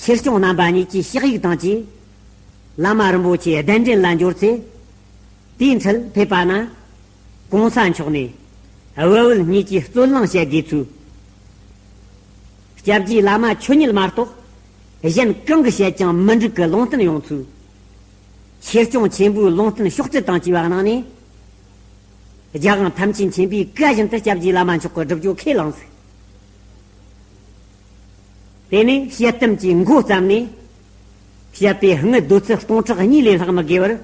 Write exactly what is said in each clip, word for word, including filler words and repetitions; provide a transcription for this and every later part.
ཆོས་སྐྱོང་རྣམ་པ་གཉིས་ཀྱི་ཕྱག་ཡིག་དང་བཅས། བླ་མ་རིན་པོ་ཆེ་གདན་འདྲེན་ལ་འབྱོར་ཚེ། དེའི་འཕྲལ་ཕེབས་པ་ན། གོང་ས་མཆོག་ནས་བལ་བོད་གཉིས་ཀྱི་རྩོད་གླེང་བྱེད་དགོས་ཚུལ། སྐྱབས་རྗེ་བླ་མ་ཆོས་ཉིད་མ་གཏོགས་གཞན་གང་གིས་བཤད་ཀྱང་མི་འགྲིག་གི་ལུང་བསྟན་ཡོང་ཚུལ། ཆོས་སྐྱོང་ཆེན་པོའི་ལུང་བསྟན་ཕྱོགས་བསྒྲིགས་དང་བཅས་པ་གནང་ནས། རྒྱལ་དབང་ཐམས་ཅད་མཁྱེན་པས་བཀའ་བཞིན་དུ་སྐྱབས་རྗེ་བླ་མ་མཆོག་གི་སྒྲུབ་རྒྱུ་ཁས་བླངས་ཟིག། དེ་ནས་དཔྱད་གཏམ་གྱི་མགོ་བརྩམས་ནས། བཤད་པའི་དངུལ་རྡོ་ཚད་སྟོང་ཕྲག་གཉིས་ལས་ལྷག་མི་དགོས་པར།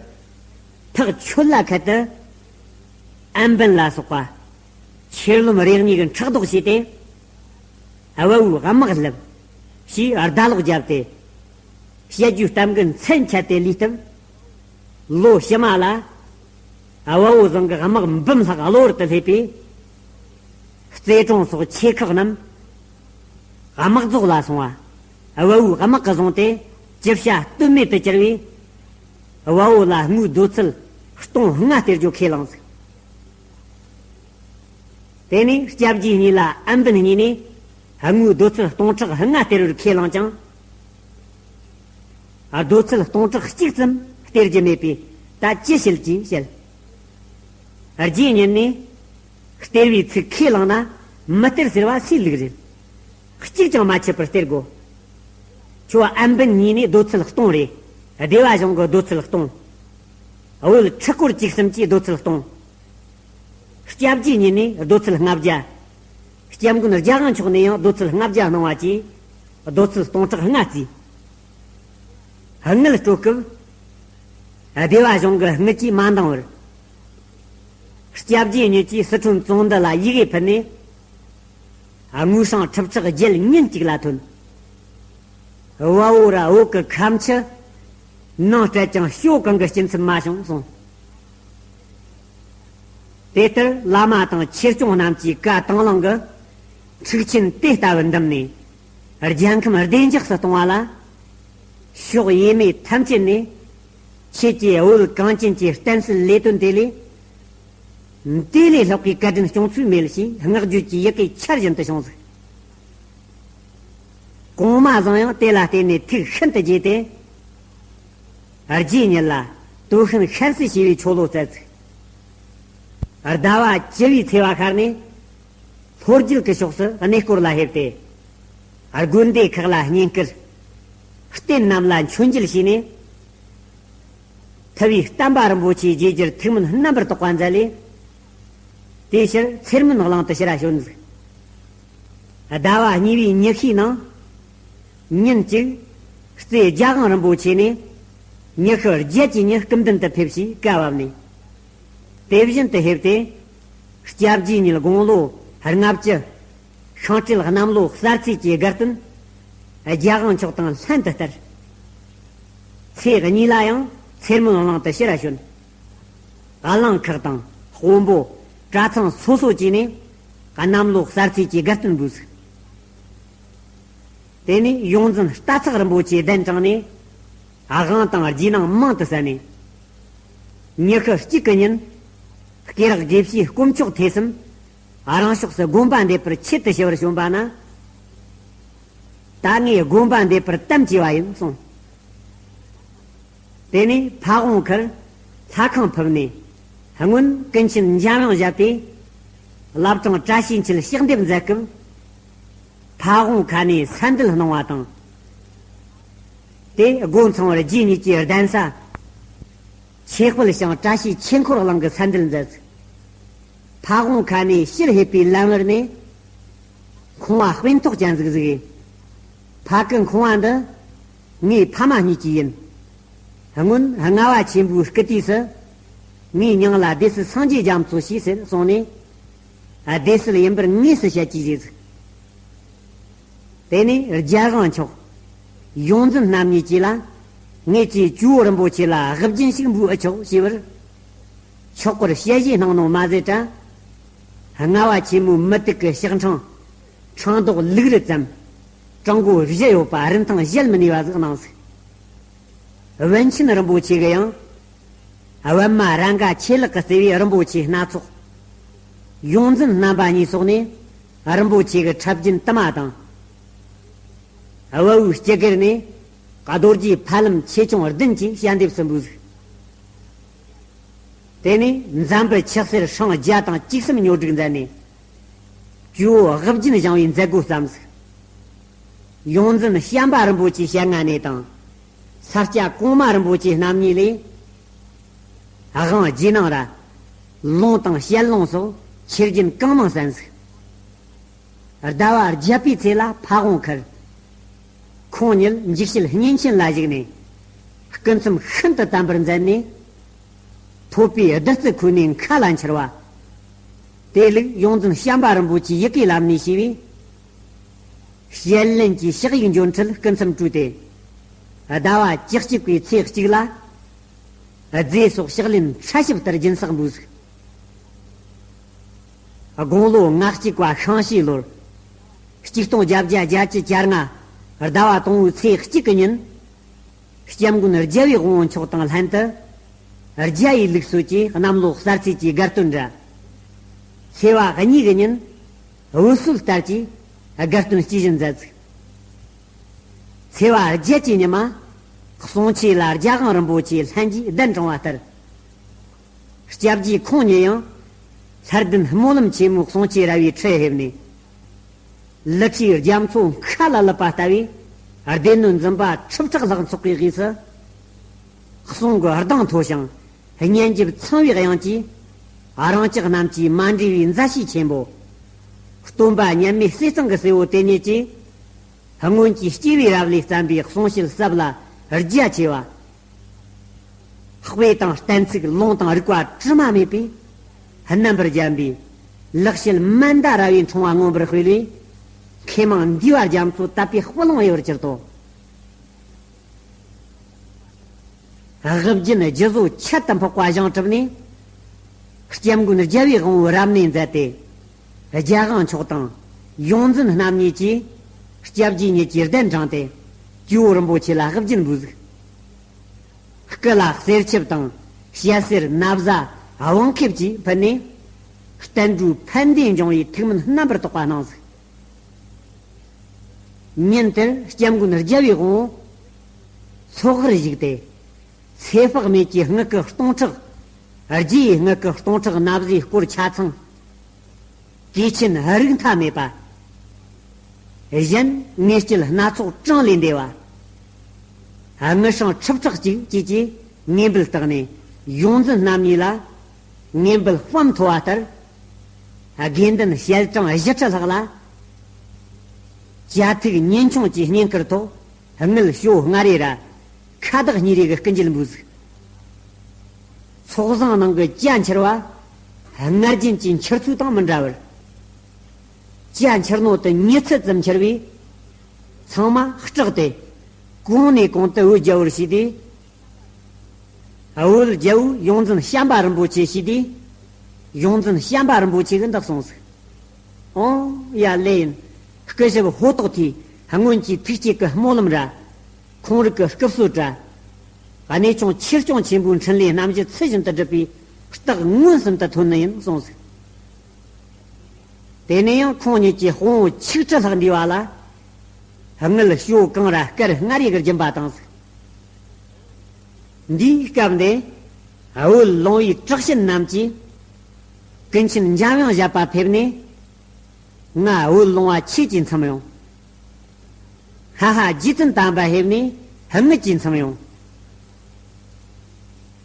ཐག་ཆོད་ལ་ཁད་དུ། ཨན་བན་ལ་སོགས་པ། ཆོས་ལུམ་རེ་གཉིས་ཀྱི་ཕྲག་དོག་བྱས་ཏེ། བལ་བོའི་དམག་བསླབས། ཞེས་བརྡ་ལོག་བརྒྱབ་སྟེ། བཤད་རྒྱུའི་གཏམ་གྱི་མཚན་ཆད་དེ་ལུས་སྟབས། ལོ་ཕྱི་མ་ལ། བལ་བོ་ཚང་གི་དམག་འབུམ་ལྷག་གློ་བུར་དུ་སླེབས་པས། རྩེ་གྲོང་སོགས་ཆེ་ཁག་རྣམས་དམག་རྫོགས་ལ་སོང་བ། བལ་བོའི་དམག་གིས་བཟུང་སྟེ་ཅི་བྱ་གཏོལ་མེད་དུ་གྱུར་བས། བལ་བོ་ལ་དངུལ་རྡོ་ཚད་སྟོང་ལྔ་སྟེར་རྒྱུ་ཁས་བླངས་ཟིག། དེ་ནས་སྐྱབས་རྗེ་གཉིས་ལ་ཨན་བན་གཉིས་ནས་དངུལ་རྡོ་ཚད་སྟོང་ཕྲག་ལྔ་སྟེར་བར་ཁས་བླངས་ཀྱང་། རྡོ་ཚད་སྟོང་ཕྲག་གཅིག་ཙམ་སྟེར་རྒྱུ་མེད་པས། ད་ཅི་བྱེད་ཅེས་བཤད། རྗེ་ཉིད་ནས། སྟེར་བའི་ཚིག་ཁས་བླངས་ན་མི་སྟེར་ཟེར་བ་སུའི་ལུགས་རེད། གཅིག་ཀྱང་མ་ཆད་པར་སྟེར་དགོས། ཁྱོད་ཨན་བན་གཉིས་ནས་རྡོ་ཚད་སྟོང་རེ། སྡེ་བ་གཞུང་གི་རྡོ་ཚད་སྟོང་། བོད་ཁྲི་སྐོར་བཅུ་གསུམ་གྱི་རྡོ་ཚད་སྟོང་། སྐྱབས་རྗེ་ཉིད་ནས་རྡོ་ཚད་ལྔ་བརྒྱ། སྐྱབས་མགོན་རྒྱལ་དབང་མཆོག་ནས་ཡང་རྡོ་ཚད་ལྔ་བརྒྱ་གནང་བ་བཅས། རྡོ་ཚད་སྟོང་ཕྲག་ལྔ་བརྩིས། དངུལ་སྤྲོད་སྐབས། སྡེ་བ་གཞུང་གི་དངུལ་གྱིས་མ་འདང་བར། སྐྱབས་རྗེ་ཉིད་ཀྱིས་སི་ཁྲོན་ཙོང་འདི་ལ་ཡི་གེ་ཕུལ་ནས། དངུལ་སྲང་ཁྲི་ཕྲག་བརྒྱད་ཉིན་གཅིག་ལ་ཐོན། བལ་བོ་ར་བོད་ཀྱི་ཁ་མཆུ། ནང་སྤྲད་ཀྱང་ཕྱོགས་གང་གི་སྐྱིན་ཚབ་མ་བྱུང་གསུངས། དེ་ལྟར་བླ་མ་དང་ཆོས་སྐྱོང་རྣམས་ཀྱིས་བཀའ་དང་བླངས་ཀྱི་འཁྲུག་ཆེན་དེ་ལྟ་བུ་འདུམ་ནས། རྒྱལ་ཁམས་བདེ་འཇགས་སུ་གཏོང་བ་ལ། ཕྱོགས་ཡས་མས་ཐམས་ཅད་ནས། ཁྱེད་ཀྱིས་བོད་གངས་ཅན་གྱི་བསྟན་སྲིད་ལས་དོན་དེ་ལས། འདི་ལས་ལྷག་པའི་བཀའ་དྲིན་སྐྱོང་ཚུལ་མེད་ཞེས་བསྔགས་བརྗོད་ཀྱི་ཡི་གེ་ཆར་བཞིན་དུ་བྱུང་ཟིག། གོང་མ་བཟང་ཡང་དེ་ལ་བརྟེན་ནས་ཐུགས་ཤིན་ཏུ་དགྱེས་ཏེ། རྗེ་ཉིད་ལ་དོ་ཤིན་ཤར་གསོལ་ཞེས་པའི་ཆོ་ལོ་སྩལ་ཟིག། ཟླ་བ་བཅུ་བའི་ཚེས་པ་ཤར་ནས། ལྷོ་རྒྱུད་ཀྱི་ཕྱོགས་སུ་གནས་སྐོར་ལ་ཕེབས་ཏེ། དགོན་སྡེ་ཁག་ལ་བསྙེན་བཀུར། རྟེན་རྣམས་ལ་མཆོད་མཇལ་བྱས་ནས། ཐུ་བའི་བསྟན་པ་རིན་པོ་ཆེའི་རྗེས་འཇུག་ཐུགས་སྨོན་རྣམ་པར་དག་པ་མཛད་ལས། དེའི་ཕྱིར་ཚེར་མོའི་གླིང་དུ་ཕྱིར་བྱོན་ཟིག། ཟླ་བ་གཉིས་པའི་ཉི་ཤུའི་ནང་། ཉིན་གཅིག། རྩེ་རྒྱལ་དབང་རིན་པོ་ཆེ་ནས། ཉི་ཤུ་བརྒྱད་ཀྱི་ཉིན་སྐུ་མདུན་དུ་ཕེབས་ཞེས་བཀའ་བབས་ནས། དེ་བཞིན་དུ་ཕེབས་ཏེ། སྐྱབས་རྗེ་ཉིད་དགུང་ལོ་ལྔ་བཅུ། ཤིང་སྤྲེལ་གནམ་ལོ་གསར་ཚེས་ཀྱི་དགའ་སྟོན། རྒྱལ་དབང་མཆོག་དང་ལྷན་དུ་བསྟར། ཚེས་གཉིས་ལ་ཡང་ཚེར་མོའི་གླིང་དུ་ཕྱིར་བྱོན། གླིང་ཁག་དང་དཔོན་པོ། གྲྭ་ཚང་སོ་སོ་བཅས་ནས་གནམ་ལོ་གསར་ཚེས་ཀྱི་དགའ་སྟོན་འབུལ་ཟིག། དེ་ནས་ཡོངས་འཛིན་རྟ་ཚག་རིན་པོ་ཆེ་གདན་དྲངས་ནས། དབང་དང་རྗེས་གནང་མང་དུ་གསན་ནས། ཉི་ཤུ་གཅིག་གི་ཉིན། སྐེ་རགས་དགེ་བཤེས་དཀོན་མཆོག་ཐེ་གསུམ། རང་ཕྱོགས་སུ་དགོན་པ་འདེབས་པར་ཆེད་དུ་ཞུ་བར་བྱོན་པ་ན། ད་ངས་དགོན་པ་འདེབས་པར་དམ་བཅས་པ་ཡིན་གསུངས། དེ་ནས་ཕ་བོང་ཁར་ལྷ་ཁང་ཕུབ་ནས། སྔོན་ཀུན་མཁྱེན་འཇམ་དབྱངས་བཞད་པས། བླ་བྲང་བཀྲ་ཤིས་འཁྱིལ་ཕྱག་འདེབས་མཛད་སྐབས། ཕ་བོང་ཁ་ནས་ས་འདུལ་གནང་བ་དང་། དེ་སྒོ་ཚང་བར་རྗེ་ཉིད་ཀྱི་གདན་ས། ཆོས་དཔལ་ཞང་བཀྲ་ཤིས་ཆོས་འཁོར་གླིང་གི་ས་འདུལ་མཛད། ཕ་བོང་ཁ་ནས་ཕྱིར་ཕེབས་པའི་ལམ་བར་ནས། ཁང་བ་དཔེ་ཐོག་ཅན་ཟིག་ཟིག་ཡིན། ཕ་གི་ཁང་བ་འདི་ངའི་ཕ་མ་གཉིས་ཀྱི་ཡིན། སྔོན་ལྔ་བ་ཆེན་པོའི་སྐུ་དུས་སུ། ངའི་མྱིང་ལ་སྡེ་སྲིད་སངས་རྒྱས་རྒྱ་མཚོ་ཞེས་ཟེར་གསུངས་ནས། སྡེ་སྲིད་ཡིན་པར་ངེས་སུ་བྱ་ཅི་ཟིག། དེ་ནས་རྒྱལ་དབང་མཆོག། ཡོངས་འཛིན་རྣམ་གཉིས་ཀྱིས་ལ། ངེད་ཀྱིས་ཇོ་བོ་རིན་པོ་ཆེ་ལ་དབུ་རྒྱན་ཞིག་འབུལ་ཨེ་ཆོག་ཞེས་པར། ཆོག་པར་ཞལ་བཞེས་གནང་ནོ་མ་ཟད་དྲ། ལྔ་བ་ཆེན་མོའི་མུ་ཏིག་གི་ཕྱག་འཕྲེང་། འཕྲེང་རྡོག་ལུག་རིལ་ཙམ། བྲང་སྒོ་བཞི་ཡོད་པ་རིན་ཐང་གཞལ་མི་ནུས་པ་ཟིག་གནང་ཟིག། བན་ཆེན་རིན་པོ་ཆེ་གིས་ཡང་། པདྨ་རཱ་ག་ཆོས་ལེགས་ཀྱིས་གཙོས་པའི་རིན་པོ་ཆེ་སྣ་ཚོགས། ཡོངས་འཛིན་རྣམ་པ་གཉིས་སོགས་ནས་རིན་པོ་ཆེ་གི་ཁྲབ་རྒྱན་དུ་མ་དང་། དབའ་བོའི་སྤྱི་སྒེར་ནས་རྡོ་རྗེ་ཕ་ལམ་ཆེ་ཆུང་བདུན་གྱིས་ཞལ་འདེབས་སུ་འབུལ་ཟིག། དེ་ནས་འཛམ་བུ་ཆགས་སེར་སྲང་བརྒྱ་དང་བཅུ་གསུམ་ཉོ་སྒྲིག་མཛད་ནས། ཇོ་བོ་དབུ་རྒྱན་བཞེངས་པའི་མཛད་སྒོ་བརྩམས་ཟིག། ཡོངས་འཛིན་བྱམས་པ་རིན་པོ་ཆེའི་ཞལ་སྔ་ནས་དང་། ས་སྐྱ་གོང་མ་རིན་པོ་ཆེ་རྣམ་གཉིས་ལས། དབང་རྗེས་གནང་ར། ལུང་དང་ཞལ་ལུང་སོགས་ཆོས་རྒྱུན་གང་མང་གསན་ཟིག། ཟླ་བ་བརྒྱད་པའི་ཚེ་ལ་ཕ་བོང་ཁར། ཁོང་ཉིད་འཇིགས་བྱེད་བསྙེན་ཆེན་ལ་བཞུགས་ནས། སྐུ་མཚམས་ཤིན་ཏུ་དམ་པར་མཛད་ནས། ཐོད་པའི་བདུད་རྩི་ཁོལ་ནས་མཁའ་ལ་འཕྱུར་བ། དེ་ལུགས་ཡོངས་འཛིན་བྱམས་པ་རིན་པོ་ཆེའི་ཡི་གེའི་ལམ་ནས་ཞུས་པས། ཞལ་ལེན་གྱི་ཕྱག་ཡིག་འབྱོར་འཕྲལ་སྐུ་མཚམས་གྲོལ་ཏེ། ཟླ་བ་བཅུ་གཅིག་པའི་ཚེས་གཅིག་ལ། རྫས་སོགས་ཕྱག་ལེན་ཕྲ་ཞིབ་ལྟར་སྦྱིན་སྲེག་འབུལ་ཟིག། དགུང་ལོ་ང་གཅིག་པ་ཤིང་བྱའི་ལོར། ཆིག་སྟོང་བརྒྱད་བརྒྱ་བརྒྱད་ཅུ་གྱ་ལྔ། ཟླ་བ་དང་པོའི་ཚེས་གཅིག་གི་ཉིན། སྐྱབས་མགོན་རྒྱལ་བའི་དབང་པོ་མཆོག་དང་ལྷན་དུ། རྒྱ་ཡི་ལུགས་སྲོལ་གྱི་གནམ་ལོ་གསར་ཚེས་ཀྱི་དགའ་སྟོན་འདྲ། ཚེས་པ་གཉིས་ཀྱི་ཉིན། འོད་གསལ་ལྟར་གྱི་དགའ་སྟོན་སྐྱེས་བཞིན་མཛད་ཟིག། ཚེས་པ་བརྒྱད་ཀྱི་ཉི་མ། གསུང་ཆོས་ལ་རྒྱལ་དབང་རིན་པོ་ཆེ་ལྷན་གྱིས་གདན་དྲངས་པ་ལྟར། སྐྱབས་རྗེ་ཁོང་ཉིད་ཡང་། ལྷ་ལྡན་སྨོན་ལམ་ཆེན་མོའི་གསུང་ཆོས་ར་བའི་ཁྲི་ཕེབས་ནས། ལི་ཁྲིའི་རྒྱ་མཚོ་མཁའ་ལ་ལུད་པ་ལྟ་བུའི་སྡེ་སྣོད་འཛིན་པ་ཁྲི་ཕྲག་ལྷག་ཚོགས་པའི་དབུས་སུ། གསུང་གི་གདངས་མཐོ་ཞིང་སྙན་འཇེབས་ཚངས་པའི་དབྱངས་ཀྱིས། རང་ཅག་རྣམས་ཀྱི་མ་འདྲེས་པའི་མཛའ་བཤེས་ཆེན་པོ། སྟོན་པ་མཉམ་མེད་ཟས་གཙང་གི་སྲས་པོ་དེ་ཉིད་ཀྱིས། སྔོན་གྱི་སྐྱེས་བུའི་རབས་ལས་བརྩམས་པའི་གསུང་བཤད་ཟབ་ལ་རྒྱ་ཆེ་བ། དཔེ་དང་གཏན་ཚིགས་ལུང་དང་རིགས་པ་དྲི་མ་མེད་པའི། རྣམ་པར་བརྒྱན་པའི། ལེགས་བཤད་མན་དཱ་ར་བའི་འཕྲེང་བ་མངོན་པར་སྤེལ་བས། མཁས་མང་འདུས་པ་རྒྱ་མཚོ་དད་པའི་སྤུ་ལངས་ཡོད་པར་གྱུར་ཏོ། དབུ་རྒྱན་རྒྱུ་བཟོ་ཁྱད་དུ་འཕགས་པ་བཞེངས་གྲུབ་ནས། སྐྱབས་མགོན་རྒྱལ་བའི་དབང་པོའི་རབ་གནས་མཛད་དེ། རྒྱལ་དབང་མཆོག་དང་ཡོངས་འཛིན་རྣམ་གཉིས་ཀྱིས། སྐྱབས་རྗེ་ཉིད་ཀྱི་གདན་དྲངས་ཏེ། ཇོ་བོ་རིན་པོ་ཆེ་ལ་དབུ་རྒྱན་འབུལ་ཟིག། སྐུ་ལ་གསེར་ཆབ་དང་ཞལ་གསེར་ན་བཟའ་དབང་ཁེབས་ཀྱིས་ཕུལ་ནས། བསྟན་འགྲོའི་ཕན་བདེ་འབྱུང་བའི་ཐུགས་སྨོན་རྣམ་པར་རྟོག་པ་གནང་ཟིག། ཉིན་དེར་སྐྱབས་མགོན་རྒྱལ་བའི་དབང་པོ་ཚོགས་ཁར་བཞུགས་ཏེ། ཚེ་དཔག་མེད་ཀྱི་དངུལ་སྐུ་སྟོང་ཕྲག། རྗེ་ཡི་དངུལ་སྐུ་སྟོང་ཕྲག་ན་བཟའི་སྐོར་ཆ་ཚང་། གོས་ཆེན་རིགས་མཐའ་མེད་པ། གཞན་དངུལ་སྐྱེད་སྣ་ཚོགས་གྲངས་ལས་འདས་པ། དངུལ་སྲང་ཁྲི་ཕྲག་གཅིག་བཅས་ཀྱི་དངོས་འབུལ་བཏགས་ནས་ཡོངས་འཛིན་རྣམ་གཉིས་ལ། དངོས་འབུལ་སྤམ་མཐོ་བ་ལྟར། དགེ་འདུན་ཞལ་གྲངས་བཞི་ཁྲི་ལྷག་ལ། བྱ་ཐིག་ཉིན་ཆུང་གྱི་བསྙེན་བཀུར་ཐོག། དངུལ་ཞོ་ལྔ་རེ་ར། ཁ་བཏགས་གཉིས་རེ་གི་སྐུ་འགྱེད་འབུལ་ཟིག། ཚོགས་བཟང་ནང་གི་ཇ་འཁྱེར་བ། སྔར་རྒྱུན་གྱི་འཁྱེར་ཚུལ་དང་མི་འདྲ་བར། ཇ་འཁྱེར་ནོ་དེ་ཉི་ཚེ་ཙམ་འཁྱེར་བས། ཚང་མ་སྐྲག་སྟེ། གོང་ནས་གོང་དུ་འོད་རྒྱལ་བར་བྱས་ཏེ། འོད་རྒྱལ་བོས་ཡོངས་འཛིན་བྱམས་པ་རིན་པོ་ཆེ་ཞུས་ཏེ། ཡོངས་འཛིན་བྱམས་པ་རིན་པོ་ཆེ་གིས་འདི་གསུངས་ཟིག། ཨོ་ཡ་ལེ་ཡིན། སྐུ་ཞབས་ཧོ་ཏོག་ཐིས་སྔོན་གྱི་ཐུགས་བསྐྱེད་ཀྱི་སྨོན་ལམ་ར། ཁོང་རིགས་ཀྱི་སྐུ་གསོལ་ར། གནས་ཆུང་ཆེར་སྐྱོང་ཆེན་པོའི་འཕྲིན་ལས་རྣམ་བཞི་ཚུལ་བཞིན་དུ་སྒྲུབ་པའི་རྟགས་མངོན་སུམ་དུ་ཐོན་ནི་ཡིན་གསུངས་ཟིག། དེ་ནས་ཡང་ཁོང་ཉིད་ཀྱི་དཔུང་བོ་ཆིག་ཁྲི་ལྷག་འདུས་པ་ལ། དངུལ་ཞོ་གང་ར་སྐར་ལྔ་རེ་གི་སྦྱིན་པ་བཏང་ཟིག། འདིའི་སྐབས་འདི། བོད་ལུང་པའི་དྲག་ཤན་རྣམས་ཀྱིས། ཀུན་མཁྱེན་འཇམ་དབྱངས་བཞད་པ་ཕེབས་ནས། ང་བོད་ལུང་པ་ཆོས་ཀྱིས་མཚམས་ཡོང་། ཧ་ཧ་རྗེ་བཙུན་དམ་པ་ཕེབས་ནས་དངུལ་གྱིས་མཚམས་ཡོང་།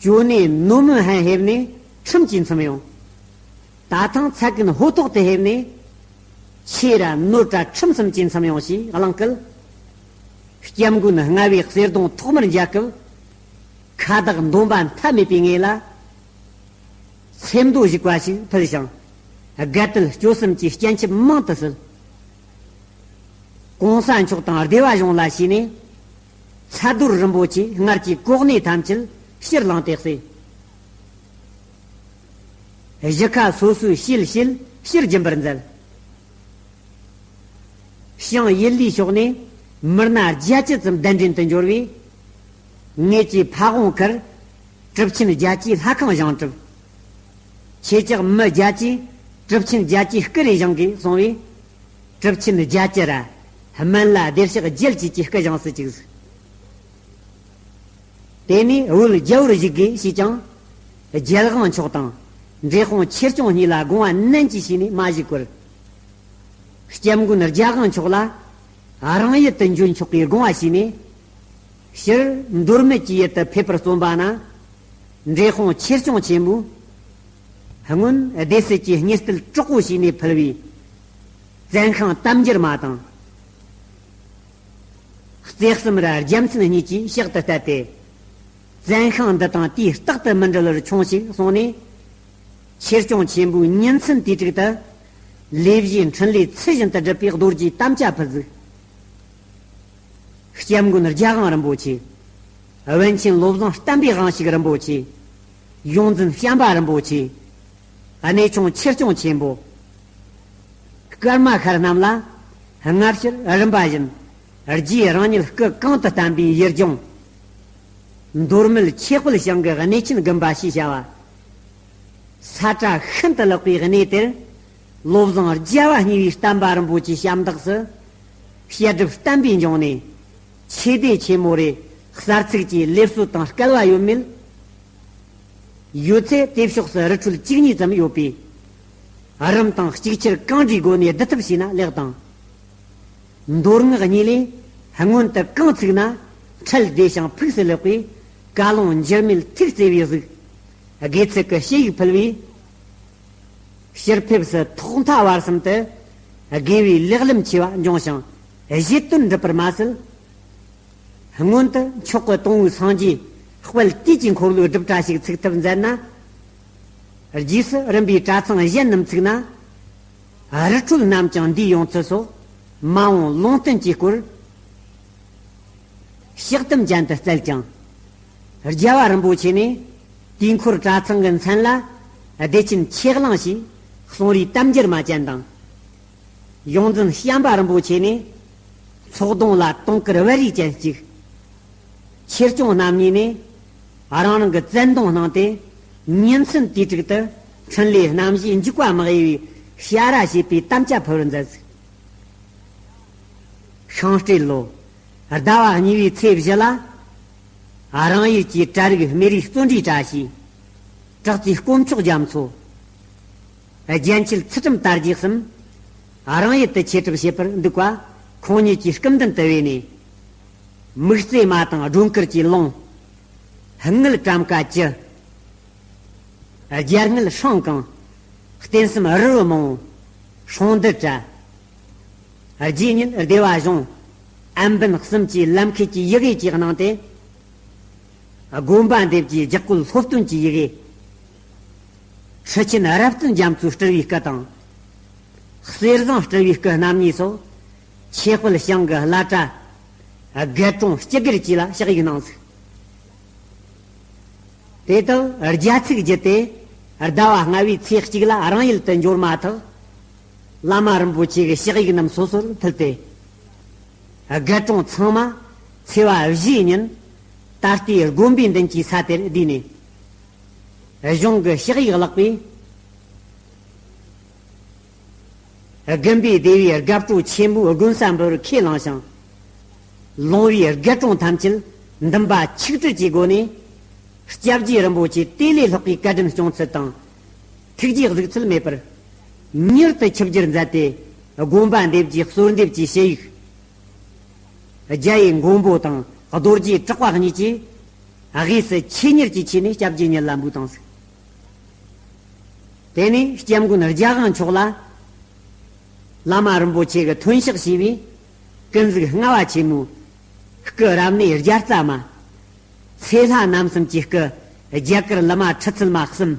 ཇོ་ནེ་ནོ་མོན་ཧན་ཕེབས་ནས་ཁྲིམས་ཀྱིས་མཚམས་ཡོང་། ད་ཐེངས་ཚ་ཀུན་ཧོ་ཏོག་ཏུ་ཕེབས་ནས། ཆོས་ར་ནོར་ར་ཁྲིམས་གསུམ་གྱིས་མཚམས་ཡོང་ཞེས་གླེང་སྐད། སྐྱབས་མགོན་ལྔ་པའི་གསེར་གདུང་ཐོག་མར་མཇལ་སྐབས། ཁ་བཏགས་འདོན་པ་མཐའ་མེད་པའི་ངོས་ལ། སེམས་མདོ་ཞིག་པ་ཞིག་ཕུལ་ཞིང་། དགའ་དད་སྤྱོད་གསུམ་གྱི་སྤྱན་ཆབ་མང་དུ་གསོལ། གོང་ས་མཆོག་དང་སྡེ་པ་གཞུང་ལ་ཞུས་ནས། ཚ་རྡོར་རིན་པོ་ཆེ་སྔར་གྱི་གོ་གནས་ཐམས་ཅད་ཕྱིར་བླངས་ཏེ་གསོས། གཞིས་ཁ་སོ་སོའི་ཤེལ་ཤེལ་ཕྱིར་སྦྱིན་པར་མཛད། ཞིང་ཡུལ་ལིའི་ཕྱོགས་ནས་མི་སྣ་བརྒྱད་ཅུ་ཙམ་གདན་འདྲེན་དུ་འབྱོར་བས། ངེད་ཀྱི་ཕ་བོང་ཁར་གྲུབ་ཆེན་བརྒྱད་ཅུའི་ལྷ་ཁང་བཞེངས་གྲུབ། ཁྱེད་ཅག་མི་བརྒྱད་ཅུས་གྲུབ་ཆེན་བརྒྱད་ཅུའི་སྐུ་རེ་བཞེངས་དགོས་གསུངས་པས། གྲུབ་ཆེན་བརྒྱད་ཅུ་ར། སྨན་བླ་བདེ་གཤེགས་རྒྱལ་བཅས་ཀྱི་སྐུ་བཞེངས་སུ་བཅུག། དེ་ནས་བོད་རྒྱལ་བོར་བཞུགས་དགོས་ཞེས་ཀྱང་། རྒྱལ་དབང་མཆོག་དང་འབྲས་སྤུངས་ཆོས་སྐྱོང་གཉིས་ལ་དགོངས་པ་ནན་གྱིས་ཞུས་ནས་མ་ཞུས་སྐོར། སྐྱབས་མགོན་རྒྱལ་དབང་མཆོག་ལ་རང་ཡུལ་དུ་འབྱོན་ཆོག་པའི་དགོངས་པ་ཞུས་ནས། ཕྱིར་མདོ་སྨད་ཀྱི་ཡུལ་དུ་ཕེབས་པར་བརྩོན་པ་ན། འབྲས་སྤུངས་ཆོས་སྐྱོང་ཆེན་པོས་སྔོན་སྡེ་སྲིད་ཀྱི་སྙིང་གཏད་དྲག་པོ་བྱས་ནས་ཕུལ་བའི་བཙན་ཤིང་གཏམ་རྒྱུད་མ་དང་། རྩེ་གསུམ་ར་རྒྱལ་མཚན་གཉིས་ཀྱིས་ཕྱག་ཏུ་གཏད་དེ། བཙན་ཤིང་འདི་དང་དུས་རྟག་ཏུ་མི་འབྲལ་བར་འཁྱོངས་ཤིག་གསུངས་ནས། ཆོས་སྐྱོང་ཆེན་པོའི་ཉིན་མཚན་དུས་དྲུག་ཏུ་ལས་བཞིའི་འཕྲིན་ལས་ཚུལ་བཞིན་དུ་སྒྲུབ་པའི་རྡོ་རྗེའི་དམ་བཅའ་ཕུལ་ཟིག། སྐྱབས་མགོན་རྒྱལ་དབང་རིན་པོ་ཆེ། བན་ཆེན་བློ་བཟང་བསྟན་པའི་དབང་ཕྱུག་རིན་པོ་ཆེ། ཡོངས་འཛིན་བྱམས་པ་རིན་པོ་ཆེ། གནས་ཆུང་ཆོས་སྐྱོང་ཆེན་པོ། ཀརྨ་ཤར་རྣམས་ལ་སྔ་ཕྱིར་རིམ་པ་བཞིན་རྗེས་རང་ཉིད་སྐུ་གང་དུ་བསྟན་པའི་ཡུལ་ལྗོངས། མདོ་སྨད་ཆོས་དཔལ་ཞིང་གི་གནས་ཆེན་དགོན་པ་ཞེས་བྱ་བ། ས་བཀྲ་ཤིན་ཏུ་ལེགས་པའི་གནས་དེར། བློ་བཟང་རྒྱལ་བ་གཉིས་པའི་བསྟན་པ་རིན་པོ་ཆེའི་ཞབས་འདེགས་སུ། བཤད་སྒྲུབ་བསྟན་པའི་འབྱུང་གནས། ཆོས་སྡེ་ཆེན་མོ་རེ་གསར་ཚུགས་ཀྱི་ལེགས་གསོལ་དང་སྐལ་བ་ཡོད་མེད། ཡོད་ཚད་དེ་ཕྱོགས་སུ་རི་ཁྲོད་བཅུ་གཉིས་ཙམ་ཡོད་པས། རིམ་དང་གཅིག་ཁྱེར་གང་འདྲའི་སྒོ་ནས་བསྡུ་ཐབས་བྱས་ན་ལེགས་དང་། མདོ་སྔགས་གཉིས་ལས་སྔོན་དུ་གང་ཚུགས་ན་འཕྲལ་བདེ་ཞིང་ཕུགས་སུ་ལེགས་པས། བཀའ་ལུང་འགྱུར་མེད་ཐུགས་བརྩེ་བའི་གཟུགས། དགེ་ཚུལ་གྱི་ཞུ་ཡིག་ཕུལ་བས། ཕྱིར་ཕེབས་སུ་ཐོག་མཐའ་བར་གསུམ་དུ་དགེ་བའི་ལེགས་ལམ་ཆེ་བ་འབྱུང་ཞིང་བཞེད་དོན་འགྲུབ་པར་མ་ཟད། སྔོན་དུ་མཆོག་གི་དང་པོའི་སངས་རྒྱས་དཔལ་དུས་ཀྱི་འཁོར་ལོའི་སྒྲུབ་གྲྭ་ཞིག་ཚུགས་ཐབས་མཛད་ན། རྗེས་སུ་རིམ་པས་གྲྭ་ཚང་གཞན་རྣམས་ཚུགས་ན། རི་ཁྲོད་རྣམས་ཀྱང་འདུས་ཡོང་ཚུལ་སོགས་མ་འོངས་ལུང་བསྟན་གྱི་སྐོར། ཕྱག་དམ་ཅན་དུ་སྩལ་ཀྱང་། རྒྱལ་བ་རིན་པོ་ཆེ་ནས་དུས་འཁོར་གྲྭ་ཚང་གི་མཚན་ལ་བདེ་ཆེན་ཆོས་གླིང་ཞེས་གསུང་རིགས་གཏམ་རྒྱུད་མ་ཅན་དང་། ཡོངས་འཛིན་བྱམས་པ་རིན་པོ་ཆེ་ནས་ཚོགས་གདོང་ལ་དུང་དཀར་བ་རིགས་ཅན་གཅིག། ཆོས་སྐྱོང་རྣམ་གཉིས་ནས་རང་རང་གི་བཙན་གདོང་གནང་སྟེ། ཉིན་མཚན་དུས་དྲུག་ཏུ་འཕྲིན་ལས་རྣམ་བཞིའི་འཇུག་པ་མ་གཡེལ་བའི་བྱ་ར་བྱེད་པའི་དམ་བཅའ་ཕུལ་བར་མཛད་ཟིག། ཤིང་སྤྲེལ་ལོ་ཟླ་བ་གཉིས་པའི་ཚེས་བཞི་ལ། རང་ཡུལ་གྱི་གྲྭ་རིགས་སྨན་རིའི་བརྩོན་འགྲུས་གྲྭ་ཞེས་བྲག་རྩེའི་དཀོན་མཆོག་རྒྱ་མཚོ། རྒྱན་ཆེན་ཚུལ་ཁྲིམས་དར་རྒྱས་གསུམ། རང་ཡུལ་དུ་ཆེད་གྲུབ་བྱེད་པར་འདུག་པ། ཁོང་ཉིད་ཀྱི་སྐུ་མདུན་དུ་བོས་ནས། མིག་རྩེ་མ་དང་སྒྲོ་འཁར་གྱི་ལུང་། སྔགས་གྲམ་ཀ་བཅུ། རྒྱལ་སྔགས་སྲང་གང་། རྟེན་གསུམ་རི་བོ་མང་པོ། སྲུང་འདི་གྲྭ། རྗེས་ཉིད་སྡེ་བ་གཞུང་། ཨན་བན་གསུམ་གྱི་ལམ་ཁའི་ཡི་གེ་གཅིག་གནང་སྟེ། དགོན་པ་འདེབས་ཀྱི་ལྗགས་བཀོད་སློབ་སྟོན་གྱི་ཡི་གེ། ཁྲི་ཆེན་རབ་བརྟན་རྒྱ་མཚོའི་སྤྲུལ་བའི་སྐུ་དང་། གསེར་ཟངས་སྤྲུལ་བའི་སྐུ་རྣམ་གཉིས་སོགས་ཆོས་དཔལ་ཞིང་གི་བླ་གྲྭ་དགེ་སློང་སྤྱི་སྒེར་བཅས་ལ་ཕྱག་ཡིག་གནང་ཟིག། དེ་དག་རྒྱ་ཚིག་བརྒྱུད་དེ་ཟླ་བ་ལྔ་བའི་ཚེས་གཅིག་ལ་རང་ཡུལ་དུ་འབྱོར་མ་ཐག། བླ་མ་རིན་པོ་ཆེ་གི་ཕྱག་ཡིག་རྣམས་སོ་སོར་ཕུལ་ཏེ། དགེ་སློང་ཚང་མ་ཚེས་པ་བཞིའི་ཉིན་ད་ལྟའི་དགོན་པའི་མདུན་གྱི་ས་དེར་བསྡུས་ནས། གཞུང་གི་ཕྱག་ཡིག་བཀླགས་པས། དགོན་པའི་སྡེ་བའི་དགའ་སྤྲོ་ཆེན་པོས་དགོན་ས་འབུལ་བར་ཁས་བླངས་ཤིང་། ལུང་པའི་དགེ་སློང་ཐམས་ཅད་འདུན་པ་ཆིག་དྲིལ་གྱི་སྒོ་ནས། སྐྱབས་རྗེ་རིན་པོ་ཆེ་དེ་ལས་ལྷག་པའི་བཀའ་དྲིན་སྐྱོང་ཚུལ་དང་། ཐུགས་རྗེའི་གཟིགས་ཚུལ་མེད་པར། མྱུར་དུ་ཆིབས་བསྒྱུར་མཛད་དེ། དགོན་པ་འདེབས་རྒྱུའི་གསོལ་འདེབས་ཀྱི་ཞུ་ཡིག། རྒྱ་ཡི་མགོན་པོ་དང་རྡོ་རྗེ་གྲགས་པ་གཉིས་ཀྱིས། དབུས་སུ་ཆེད་གཉེར་གྱི་ཆེད་ནས་སྐྱབས་རྗེ་ཉིད་ལ་འབུལ་བཏང་ཟིག། དེ་ནས་སྐྱབས་མགོན་རྒྱལ་དབང་མཆོག་ལ། བླ་མ་རིན་པོ་ཆེ་གི་ཐོན་ཞག་ཞེས་པའི་ཀུན་གཟིགས་ལྔ་བ་ཆེན་མོའི་སྐུ་རབ་གནས་བརྒྱ་རྩ་མ། ཚེ་ལྷ་རྣམ་གསུམ་གྱི་སྐུ་རྒྱ་གར་ལི་མ་ཁྲི་ཚུལ་མ་གསུམ།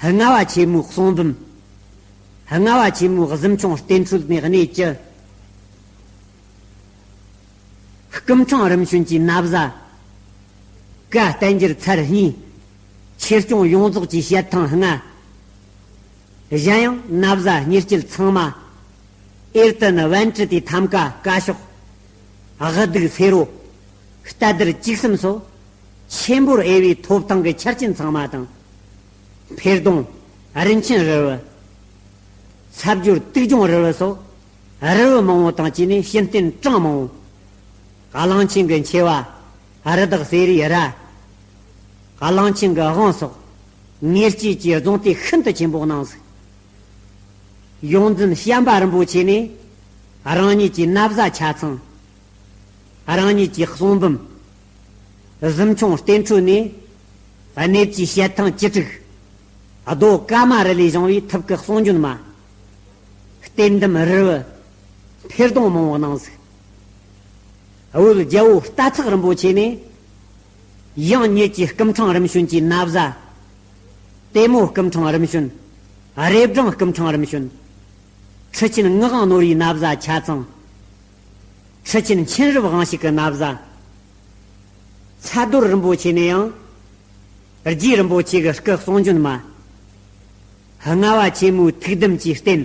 ལྔ་བ་ཆེན་མོའི་གསུང་འབུམ། ལྔ་བ་ཆེན་མོའི་གཟིམ་ཆུང་རྟེན་འབྲེལ་ནས་གནས་བཅུ། སྐུ་འཕྲེང་རིམ་བྱོན་གྱི་ན་བཟའ། བཀའ་བསྟན་འགྱུར་ཚར་གཉིས། ཆོས་སྐྱོང་ཡོངས་རྫོགས་ཀྱི་བཤད་ཐང་ལྔ། གཞན་ཡང་ན་བཟའ་གཉེར་སྐྱེལ་ཚང་མ། ཨེར་ཏེ་ནི་བན་ཀྲི་ཏའི་ཐམ་ཀ་བཀའ་ཤོག། དབུ་གདུགས་སེ་རོ། རྟ་དར་བཅུ་གསུམ་སོགས། ཆེན་པོར་དབྱེ་བའི་ཐོབ་ཐང་གི་ཆ་རྐྱེན་ཚང་མ་དང་། འཕེལ་གདུང་། རིན་ཆེན་རིལ་བུ། ཚབ་སྦྱོར་དུག་སྦྱོང་རིལ་བུ་སོགས། རི་བོ་མང་བོ་དང་བཅས་ནས་བྱིན་རྟེན་གྲངས་མང་བོ། གླང་ཆེན་གྱི་མཆེ་བ། རི་དྭགས་གསེར་རིའི་རྭ། གླང་ཆེན་གྱི་དབང་སོགས། ཉེར་སྤྱོད་ཀྱི་རྫོང་དེ་ཤིན་ཏུ་ཆེན་པོ་གནང་ཟིག། ཡོངས་འཛིན་བྱམས་པ་རིན་པོ་ཆེ་ནས་རང་ཉིད་ཀྱི་ན་བཟའ་ཆ་ཚང་། རང་ཉིད་ཀྱི་གསུང་འབུམ། གཟིམ་ཆུང་རྟེན་ཁྲོད་ནས་གནས་བཅུའི་བཤད་ཐང་བཅུ་དྲུག། རྡོ་ཀ་མ་རུ་ལས་བྱུང་བའི་ཐུབ་ཀྱི་གསུང་རྒྱུན་མ། རྟེན་འདུམ་རི་བོ་འཕེལ་གདུང་མང་བོ་གནང་ཟིག། བོད་རྒྱལ་པོ་རྟ་ཚག་རིན་པོ་ཆེ་ནས་ཡང་ཉིད་ཀྱི་སྐུ་འཕྲེང་རིམ་བྱོན་གྱི་ན་བཟའ། ལྟད་མོ་སྐུ་འཕྲེང་རིམ་བྱོན། རེབ་སྦྲང་སྐུ་འཕྲེང་རིམ་བྱོན། ཁྲི་ཆེན་ངག་དབང་ནོར་བུའི་ན་བཟའ་ཆ་ཚང་། ཁྲི་ཆེན་མཁྱེན་རབ་དབང་ཕྱུག་གི་ན་བཟའ། ཚ་རྡོར་རིན་པོ་ཆེ་ནས་ཡང་། རྗེ་རིན་པོ་ཆེ་གི་སྐུ་གསུང་རྒྱུན་མ། ལྔ་བ་ཆེན་མོའི་ཐུགས་དམ་གྱི་རྟེན།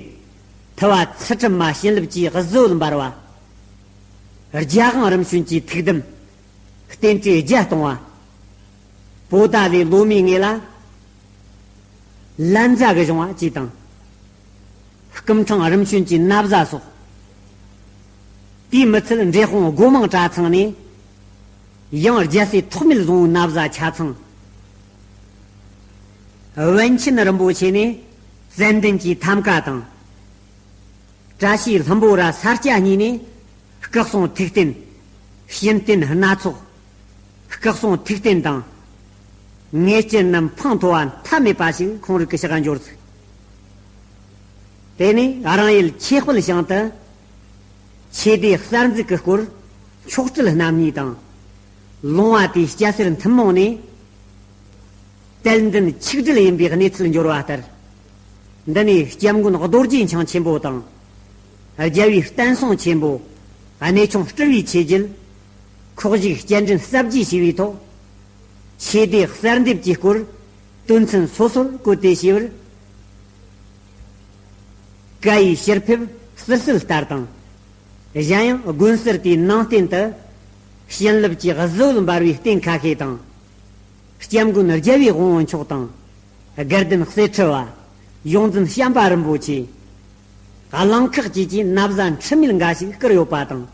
ཐུབ་པ་ཚུལ་ཁྲིམས་མ་བྱིན་རླབས་ཀྱི་གཟི་འོད་འབར་བ། རྒྱ་དབང་རིམ་བྱོན་གྱི་ཐུགས་དམ། རྟེན་འབྲེལ་བརྒྱད་གཏོང་བ། པོ་ཏཱ་ལའི་ལོ་མའི་ངོས་ལ། ལན་ཛ་གི་གཞུང་བ་བཅས་དང་། སྐུ་འཕྲེང་རིམ་བྱོན་གྱི་ན་བཟའ་སོགས། དེས་མི་ཚད་འབྲས་སྤུངས་སྒོ་མང་གྲྭ་ཚང་ནས། ཡང་རྒྱལ་སྲས་ཐོགས་མེད་བཟང་བོའི་ན་བཟའ་ཆ་ཚང་། པཎ་ཆེན་རིན་པོ་ཆེ་ནས་ཙན་དན་གྱི་ཐམ་ཀ་དང་། བཀྲ་ཤིས་ལྷུན་པོ་ར་ས་སྐྱ་གཉིས་ནས་སྐུ་གསུང་ཐུགས་རྟེན། བྱིན་རྟེན་སྣ་ཚོགས། སྐུ་གསུང་ཐུགས་རྟེན་དང་། ངེས་ཅན་རྣམས་འཕང་མཐོ་བ་མཐའ་མེད་པ་ཞིག་ཁོང་རང་གི་ཕྱག་ག་འབྱོར་ཚུལ། དེ་ནས་རང་ཡུལ་ཆོས་དཔལ་ཞིང་དུ། ཆོས་སྡེ་གསར་འཛུགས་ཀྱི་སྐོར་མཆོག་སྤྲུལ་རྣམ་གཉིས་དང་། ལུང་བ་དེའི་སྐྱ་སེར་ཐུན་མོང་ནས། དད་འདུན་ཆིག་སྒྲིལ་ཡིན་པའི་གནས་ཚུལ་འབྱོར་བ་ལྟར། འདི་ནས་སྐྱབས་མགོན་རྡོ་རྗེ་འཆང་ཆེན་པོ་དང་། རྒྱལ་བའི་བསྟན་སྲུང་ཆེན་པོ། གནས་ཆུང་སྤྲུལ་བའི་ཆོས་རྒྱལ། ཁོག་བཞུགས་སྤྱན་འདྲེན་གསར་བརྗེ་ཞེས་པའི་ཐོག་ཆོས་སྡེ་གསར་འདེབས་ཀྱི་སྐོར་དོན་ཚན་སོ་སོར་བཀོད་དེ་ཞུས་པར། བཀའ་ཡི་ཕྱིར་ཕེབས་ཟུར་གསོལ་ལྟར་དང་། གཞན་ཡང་དགོན་ཟུར་དེའི་ནང་རྟེན་དུ། བྱིན་རླབས་ཀྱི་གཟི་འོད་འབར་བའི་རྟེན་ཁ་ཤས་དང་། སྐྱབས་མགོན་རྒྱལ་བའི་དབང་པོ་མཆོག་དང་། དགའ་ལྡན་གསེར་ཁྲི་པ། ཡོངས་འཛིན་བྱམས་པ་རིན་པོ་ཆེ། གླང་ཁག་བཅས་ཀྱི་ན་བཟའ་འཁྲུལ་མེད་འགའ་ཞིག་བསྐུར་ཡོད་པ་དང་།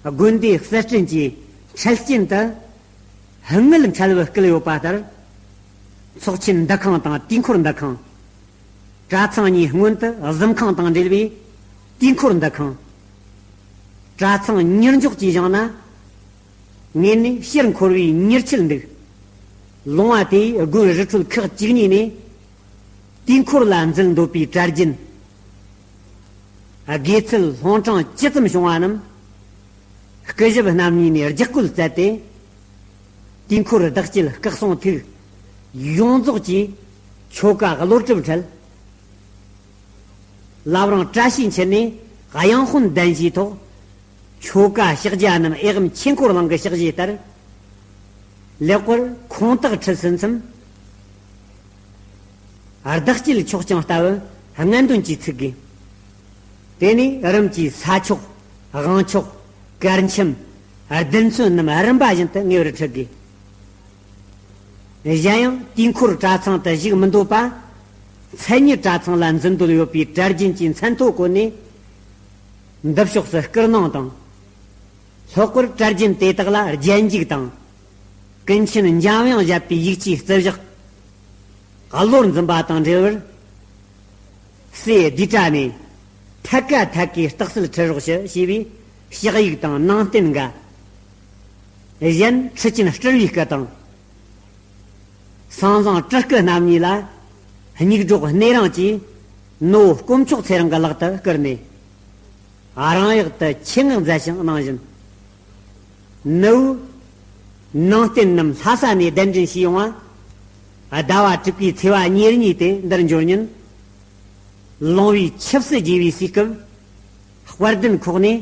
དགོན་སྡེ་གསར་སྐྲུན་གྱི་འཕྲལ་རྐྱེན་དུ། དངུལ་འཕྲལ་བུ་བསྐུལ་ཡོད་པ་ལྟར། ཚོགས་ཆེན་འདུ་ཁང་དང་དུས་འཁོར་འདུ་ཁང་། གྲྭ་ཚང་གཉིས་སྔོན་དུ་གཟིམ་ཁང་དང་འབྲེལ་བའི་དུས་འཁོར་འདུ་ཁང་། གྲྭ་ཚང་མྱུར་མགྱོགས་ཀྱིས་བཞེངས་ན། ངེད་ནས་ཕྱིར་འཁོར་བའི་མྱུར་ཆེད་འདུག། ལུང་བ་དེས་དགོན་རི་ཁྲོད་ཁག་བཅུ་གཉིས་ནས་དུས་འཁོར་ལ་འཛུལ་འདོད་པའི་གྲྭ་རྒྱུན། དགེ་ཚུལ་སློང་གྲངས་ཅི་ཙམ་བྱུང་བ་རྣམས། སྐུ་ཞབས་རྣམ་གཉིས་ནས་ལྗགས་བཀོད་མཛད་དེ། དུས་འཁོར་བདག་བསྐྱེད་སྐུ་གསུང་ཐུགས་ཡོངས་རྫོགས་ཀྱི་ཆོ་ག་བློ་གྲུབ་འཕྲལ། བླ་བྲང་བཀྲ་ཤིས་འཁྱིལ་ནས་དབྱངས་དཔོན་གདན་ཞུའི་ཐོག་ཆོ་ག་ཕྱག་རྒྱ་རྣམས་ཨེ་ཝཾ་ཆོས་འཁོར་གླིང་གི་ཕྱག་བཞེས་ལྟར། ལེགས་པར་ཁོང་དག་ཁྲིད་ཟིན་མཚམས། བདག་བསྐྱེད་ཆོག་ཀྱང་ལྟ་བུ་ལྔ་འདོན་གྱིས་ཚིག་དགོས། དེ་ནས་རིམ་གྱིས་ས་ཆོག་དབང་ཆོག་གར་འཆམ། རྡུལ་ཚོན་རྣམས་རིམ་པ་བཞིན་དུ་ངེས་པར་ཁྲིད་དགོས། གཞན་ཡང་དུས་འཁོར་གྲྭ་ཚང་དུ་བཞུགས་མི་འདོད་པ། མཚན་ཉིད་གྲྭ་ཚང་ལ་འཛུལ་འདོད་ཡོད་པའི་གྲྭ་རྒྱུན་གྱི་མཚན་ཐོ་བཀོད་ནས། འདི་ཕྱོགས་སུ་བསྐུར་གནང་དང་། ལྷག་པར་གྲྭ་རྒྱུན་དེ་དག་ལ་རྒྱན་འཇུག་དང་། ཀུན་མཁྱེན་འཇམ་དབྱངས་བཞད་པའི་ཡིག་ཆའི་རྩིབས་བཞག་བློར་འཛིན་པ་དང་འབྲེལ་བར། སྲས་བསྡུས་གྲྭ་ནས་ཐད་ཀ་ཐད་ཀའི་རྟགས་གསལ་ཁྲིད་རོགས་ཞུ་ཞེས་པའི་ཕྱག་ཡིག་དང་ནང་རྟེན་འགའ། གཞན་ཁྲི་ཆེན་སྤྲུལ་བའི་སྐུ་དང་། སངས་བཟང་སྤྲུལ་སྐུ་རྣམ་གཉིས་ལ་སྙིགས་སྒྲོག་སྣེ་རིང་གིས་ནུ་བོ་དཀོན་མཆོག་ཚེ་རིང་གི་ལག་ཏུ་བསྐུར་ནས། རང་ཡག་ཏུ་ཆེད་མངགས་མཛད་ཞིང་གནང་བཞིན། ནུ་བོའི་ནང་རྟེན་རྣམས་ལྷ་ས་ནས་གདན་འདྲེན་ཞུས་ཡོང་བ། ཟླ་བ་དྲུག་པའི་ཚེས་པ་ཉེར་གཉིས་ཏེ་འདིར་འབྱོར་ཉིན། ལོང་བའི་ཆིབས་སྲིད་རྒྱས་པའི་དུས་སྐབས། དཔལ་ལྡན་ཁོག་ནས།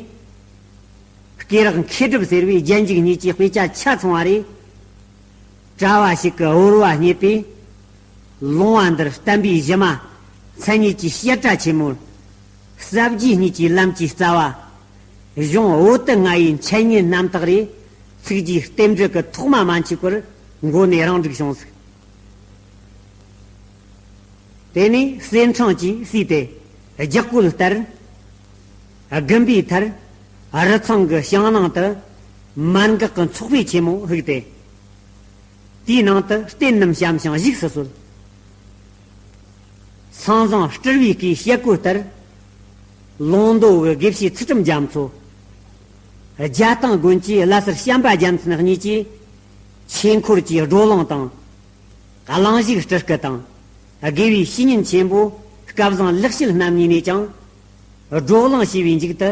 སྐེ་རགས་མཁས་གྲུབ་ཟེར་བའི་རྒྱན་འཇུག་གཉིས་ཀྱི་དཔེ་ཆ་ཆ་ཚང་བ་རེད། གྲྭ་བ་ཞིག་གི་དབུ་རུ་བ་རྙེད་པས། ལུང་བ་འདིར་བསྟན་པའི་གཞི་མ། མཚན་ཉིད་ཀྱི་བཤད་གྲྭ་ཆེན་མོར། ཟབ་རྒྱས་གཉིས་ཀྱི་ལམ་གྱི་རྩ་བ། གཞུང་བོད་དུ་ལྔ་ཡི་འཆད་ཉན་རྣམ་དག་རེད། ཚིག་རྒྱས་རྟེན་འབྲེལ་གྱི་ཐོག་མ་མ་མཆིས་པར་མགོ་ནས་རང་འགྲིག་བྱུང་ཟིག། དེ་ནས་གསེར་ཕྲེང་གིས་གསུས་ཏེ་ལྗགས་བཀོད་ལྟར། དགུན་པའི་མཐར། རི་ཚང་གི་ཞིང་ནང་དུ། མན་འགག་གི་ཚོགས་པའི་ཆེན་མོ་ཕུག་སྟེ། དེའི་ནང་དུ་རྟེན་རྣམས་བཤམས་ཤིང་བཞུགས་སུ་གསོལ། སེང་བཟང་སྤྲུལ་བའི་སྐུའི་ཞལ་བཀོད་ལྟར། ལུང་མདོ་གི་དགེ་བཤེས་ཚུལ་ཁྲིམས་རྒྱ་མཚོ། རྒྱ་སྟེང་དགོན་གྱི་བླ་སེར་བྱམས་པ་རྒྱལ་མཚན་གཉིས་ཀྱིས། ཆོས་འཁོར་གྱི་བགྲོ་གླེང་དང་། གླེང་གཞུག་སྤྲུལ་སྐུ་དང་། དགེ་བའི་བཤེས་གཉེན་ཆེན་པོ་སྐལ་བཟང་ལེགས་བཤད་རྣམ་གཉིས་ནས་ཀྱང་། བགྲོ་གླེང་བྱས་པའི་མཇུག་ཏུ།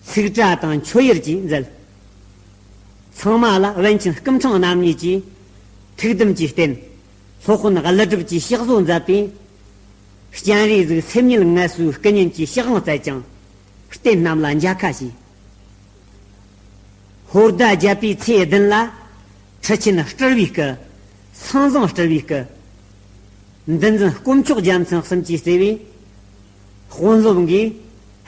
ཚིག་གྲྭ་དང་མཆོད་ཡར་གྱིས་མཛད། ཚང་མ་ལ་པཎ་ཆེན་སྐུ་ཕྲེང་རྣམ་གཉིས་ཀྱིས་ཐུགས་དམ་གྱི་རྟེན། སློབ་དཔོན་ཀླུ་སྒྲུབ་ཀྱིས་ཕྱག་བཟོ་མཛད་པའི། སྤྱན་རས་གཟིགས་སེམས་ཉིད་ངལ་གསོའི་སྐུ་བརྙན་གྱི་ཕྱི་དབང་བསྩལ་ཅིང་། རྟེན་རྣམས་ལ་མཇལ་ཁ་ཞུས། ཧོར་ཟླ་བརྒྱད་པའི་ཚེས་བདུན་ལ། ཁྲི་ཆེན་སྤྲུལ་བའི་སྐུ། སེང་བཟང་སྤྲུལ་བའི་སྐུ། འདུལ་འཛིན་དཀོན་མཆོག་རྒྱལ་མཚན་གསུམ་གྱིས་གཙོས་པའི་དཔོན་སློབ་འགས།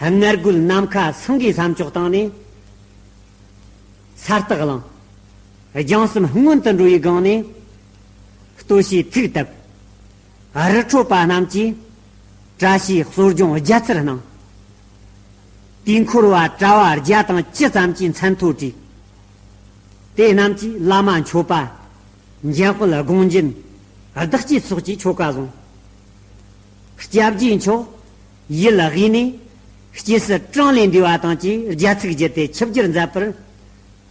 སྔར་རྒོལ་ནམ་མཁའ་སེང་གེ་ས་མཆོག་བཏང་ནས། ས་སྟག་གླིང་། རྒྱང་གསུམ་སྔོན་དུ་འགྲོ་བའི་སྒང་ནས། སྟོད་ཕྱོགས་ཐུག་བཏབ། རི་ཁྲོད་པ་རྣམས་ཀྱིས་བཀྲ་ཤིས་གསོ་སྦྱོང་རྒྱ་ཚར་གནང་། དུས་འཁོར་བ་གྲྭ་བ་བརྒྱ་དང་བཅུ་ཙམ་གྱིས་མཚན་ཐོ་བྲིས། དེ་རྣམས་ཀྱིས་བླ་མ་མཆོད་པ། འཇམ་དཔལ་དགོངས་འཇིགས། བདག་བསྐྱེད་སོགས་ཀྱི་ཆོ་ག་བཟུང་། སྐྱབས་རྗེ་མཆོག་ཡུལ་དབུས་ནས་སྐྱེ་སྲིད་གྲངས་ལས་འདས་པ་དང་བཅས་རྒྱལ་ཚིགས་བརྒྱུད་དེ་ཆིབས་བསྒྱུར་མཛད་པར།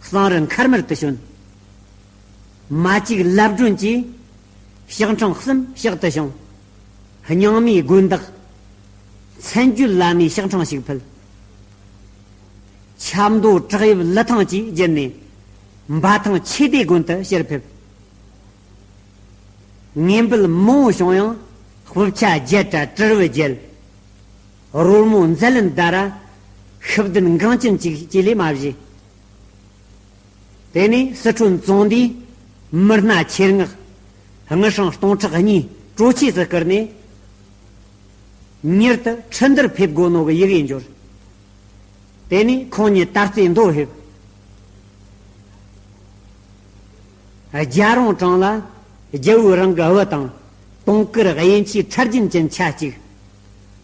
གསང་རུ་མཁར་དམར་དུ་བྱོན། མ་གཅིག་ལབ་སྒྲོན་གྱིས་ཕྱག་འཕྲང་གསུམ་ཕྱག་ཏུ་བྱུང་། རྙིང་མའི་དགོན་བདག་མཚན་བརྗོད་བླ་མའི་ཕྱག་འཕྲང་ཞིག་ཕུལ། ཆབ་མདོ་བྲག་གཡབ་ལི་ཐང་བཅས་བརྒྱུད་ནས་འབའ་ཐང་ཆོས་སྡེ་དགོན་དུ་ཕྱིར་ཕེབས། ངན་འབུལ་མང་བོ་བྱུང་ཡང་སྤུབས་ཆ་བརྒྱད་དྲ་དྲིལ་བུ་བརྒྱད། རོལ་མོ་མཛད་ལེན་དར། ཤུབས་ལྡན་འགངས་ཅན་གཅིག་བཅས་ལས་མ་བཞེས། དེ་ནས་སི་ཁྲོན་བཙོན་སྡེའི་མི་སྣ་ཆེད་མངགས་དངུལ་སྲང་སྟོང་ཕྲག་གཉིས་སྤྲོ་ཆས་སུ་བསྐུར་ནས། མྱུར་དུ་ཁྲི་འདུར་ཕེབས་དགོས་ནོ་གི་ཡི་གེ་འབྱོར། དེ་ནས་ཁོང་ཉིད་དར་རྩེ་མདོ་ཕེབས། རྒྱལ་རོང་གྲོང་ལ་རྒྱལ་བོའི་རང་གི་བུ་དང་། དུང་དཀར་དབྱིན་ཆུའི་ཁྲ་རྒྱན་ཅན་ཆ་གཅིག་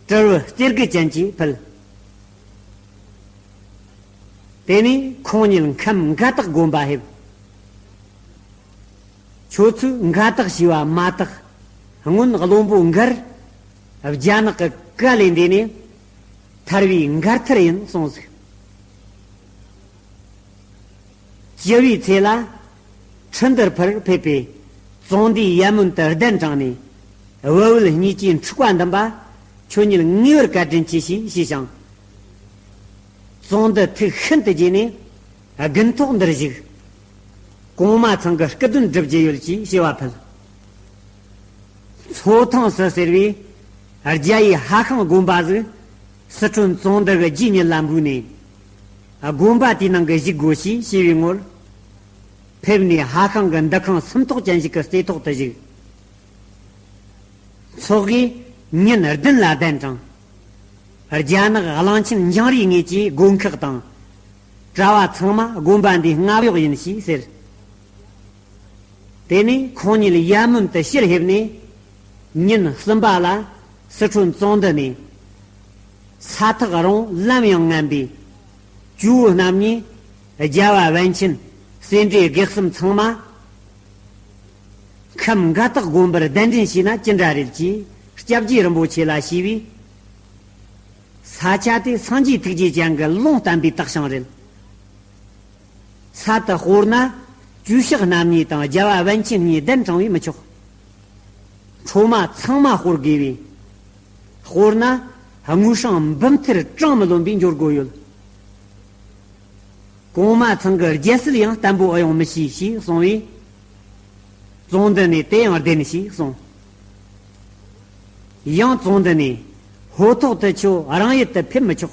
དྲིལ་བུ་རྩེ་དགུ་ཅན་གྱིས་ཕུལ། དེ་ནས་ཁོང་ཉིད་ཁམས་མགར་སྟག་དགོན་པ་ཕེབས། ཁྱོད་ཚོས་མགར་སྟག་ཞེས་པ་མ་དག། སྔོན་བློན་པོ་མགར་རྒྱ་ནག་གི་བཀའ་ལས་འདས་ནས་ཐར་བའི་མགར་ཐར་ཡིན་གསུངས་ཟིག་ཞི་བའི་ཚེ་ལ་ཁྲི་འདུར་ཕར་ཕེབས་པས། བཙོན་སྡེའི་ཡར་མོན་དུ་གདན་དྲངས་ནས། བུ་བུལ་གཉིས་ཀྱི་འཁྲུག་པ་འདུམ་པ། ཁྱོད་ཉིད་ངེས་པར་བཀའ་དྲིན་ཆེ་ཞེས་ཞུས་ཤིང་། བཙོན་འདི་ཐུགས་ཤིན་ཏུ་དགྱེས་ནས། དགུན་ཐོག་འདིར་བཞུགས། གོང་མ་ཚང་གི་སྐུ་གདུང་སྒྲུབ་རྒྱུ་ཡོད་ཅེས་ཞུ་བ་ཕུལ། མཚོ་ཐང་སུ་ཟེར་བའི་རྒྱ་ཡི་ཧྭ་ཤང་དགོན་པ་ཟིག་སི་ཁྲོན་བཙོན་འདི་གི་རྗེས་ཉིད་ལ་འབུད་ནས། དགོན་པ་དེའི་ནང་གི་བཞུགས་དགོས་ཞེས་ཞུས་པའི་ངོར། ཕེབས་ནས་ཧྭ་ཤང་གི་འདུ་ཁང་སུམ་ཐོག་ཅན་ཞིག་གི་རྩེ་ཐོག་ཏུ་བཞུགས། ཚོགས་ཀྱིས་ཉིན་བདུན་ལ་གདན་དྲངས། རྒྱ་ནག་གླིང་ཆེན་འཇང་རིས་ངོས་ཀྱི་དགོན་ཁག་དང་། གྲྭ་བ་ཚང་མ་དགོན་པ་འདིའི་མངའ་གཡོག་ཡིན་ཞེས་ཟེར། དེ་ནས་ཁོང་ཉིད་ཡར་མོན་དུ་ཕྱིར་ཕེབས་ནས། ཉིན་གསུམ་པ་ལ་སི་ཁྲོན་བཙོན་འདི་ནས། ས་ཐག་རིང་ལམ་ཡང་ངན་པའི་ཇོ་བོ་རྣམ་གཉིས། རྒྱལ་བ་པཎ་ཆེན། སེ་འབྲས་དགེ་གསུམ་ཚང་མ། ཁམས་མགར་སྟག་དགོན་པར་གདན་འདྲེན་བྱས་ན་ཅི་འདྲ་རེད་ཅེས་སྐྱབས་རྗེ་རིན་པོ་ཆེ་ལ་ཞུས་པས། ས་ཆ་དེ་སངས་རྒྱས་ཐུགས་རྗེ་ཅན་གྱི་ལུང་བསྟན་པའི་དག་ཞིང་རེད། ས་དེ་སྤོར་ན་ཇོ་ཤཱཀ་རྣམ་གཉིས་དང་རྒྱལ་བ་པཎ་ཆེན་གཉིས་གདན་དྲངས་པས་མི་ཆོག་འཕྲོ་མ་ཚང་མ་སྤོར་དགོས་པས། སྤོར་ན་དངུལ་སྲང་འབུམ་ཐེར་གྲངས་མི་ལོན་པའི་འབྱོར་དགོས་ཡོད། གོང་མ་ཚང་གི་རྒྱལ་སྲིད་ཡང་བརྟན་པོ་ཨེ་ཡོང་མི་ཤེས་ཞེས་གསུངས་པས། བཙོན་འདི་ནས་དེ་ཡང་བདེན་ཞེས་གསུངས། ཡང་བཙོན་འདི་ནས་ཧོ་ཐོག་ཏུ་ཁྱོད་རང་ཡུལ་དུ་ཕེབས་མི་ཆོག་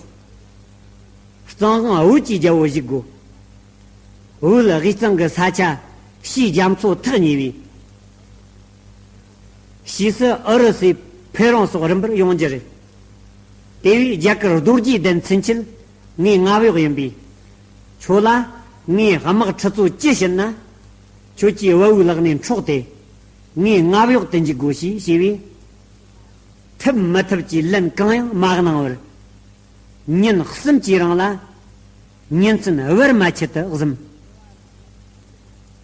གཙང་དབང་བོད་ཀྱི་རྒྱལ་པོ་བཞུགས་དགོས། བོད་དབུས་གཙང་གི་ས་ཆ་ཕྱིའི་རྒྱ་མཚོ་ཐག་ཉེ་བས། ཕྱིས་སུ་ཨུ་རུ་སུའི་ཕེ་རོང་སོགས་རིམ་པར་ཡོང་རྒྱུ་རེད། དེ་བས་རྒྱ་གར་རྡོ་རྗེ་གདན་ཚུན་ཆད་ངའི་མངའ་གཡོག་ཡིན་པས། ཁྱོད་ལ་ངའི་དམག་ཁྲི་ཚོ་བཅུ་བྱིན་ན། ཁྱོད་ཀྱིས་དབའ་བོའི་ལག་ནས་འཕྲོག་སྟེ། ངའི་མངའ་གཡོག་ཏུ་འཇུག་དགོས་ཞེས་ཞུས་པས། ཐུབ་མི་ཐུབ་ཀྱི་ལན་གང་ཡང་མ་གནང་བར། ཉིན་གསུམ་གྱི་རིང་ལ་ཉིན་མཚན་བར་མ་ཆད་དུ་གཟིམས།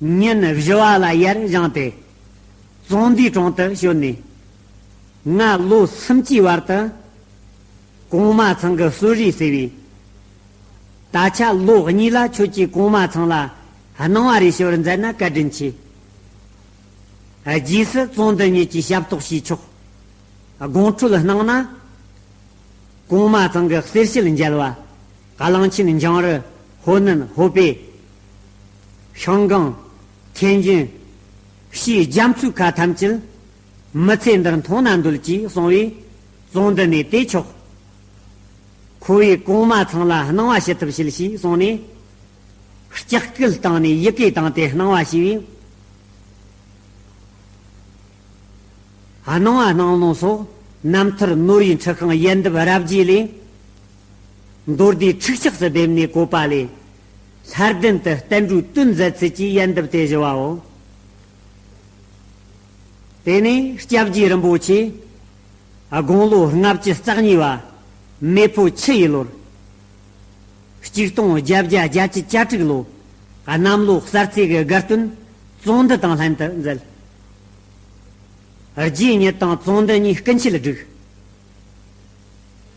ཉིན་བཞི་བ་ལ་ཡར་བཞེངས་ཏེ་ཙོང་ཟྡའི་དྲུང་དུ་བྱོན་ནས། ང་ལོ་སུམ་ཅུའི་བར་དུ་གོང་མ་ཚང་གི་གསོལ་རས་ཟེར་བས། ད་ཆ་ལོ་གཉིས་ལ་ཁྱོད་ཀྱིས་གོང་མ་ཚང་ལ་གནང་བ་རེ་ཞུ་བར་མཛད་ན་བཀའ་དྲིན་ཆེ། རྗེས་སུ་ཙོང་ཟྡ་ཉིད་ཀྱིས་ཞབས་ཏོག་བྱས་ཆོག། དགོངས་འཁྲོལ་གནང་ན། གོང་མ་ཚང་གི་གསེར་ཕྱེ་མཇལ་བ། གླང་ཆེན་འཇང་རུ། ཧོ་ནན། ཧོ་པེ། ཤང་ཀང་། ཐེན་ཅིན། ཕྱིའི་རྒྱ་མཚོའི་ཁ་ཐམས་ཅད་མི་ཚེ་འདིར་མཐོང་ན་འདོད་ཅེས་གསུངས་པས། ཙོང་ཟྡ་ནས་དེ་ཆོག། ཁོ་བོས་གོང་མ་ཚང་ལ་གནང་བ་ཞུ་ཐབས་བྱེད་ཞེས་གསུངས་ནས། ལྕགས་སྐུད་བཏང་ནས་ཡི་གེ་བཏང་སྟེ་གནང་བ་ཞུས་པས། གནང་བ་གནང་ལུང་སོགས་རྣམ་ཐར་ནོར་བུའི་འཁྲི་ཤིང་ཡལ་འདབ་རབ་རྒྱས་ལས། མདོ་སྡེ་ཁྲིགས་ཆགས་སུ་སྡེབ་ནས་བཀོད་པ་ལས། ལྷ་ལྡན་དུ་བསྟན་འགྲོའི་དོན་མཛད་ཚུལ་གྱི་ཡལ་འདབ་དེ་བཞི་བའོ། དེ་ནས་སྐྱབས་རྗེ་རིན་པོ་ཆེ་དགུང་ལོ་ལྔ་བཅུ་རྩ་གཉིས་པ་མེ་ཕོ་ཁྱི་ཡི་ལོར། ཆིག་སྟོང་བརྒྱད་བརྒྱ་གྱ་དྲུག་ལོ་གནམ་ལོ་གསར་ཚེས་ཀྱི་དགའ་སྟོན་ཙོང་ཟྡ་དང་ལྷན་དུ་མཛད། རྗེ་ཉིད་དང་ཙོང་ཟྡ་གཉིས་སྐུ་མཆེད་བསྒྲིགས།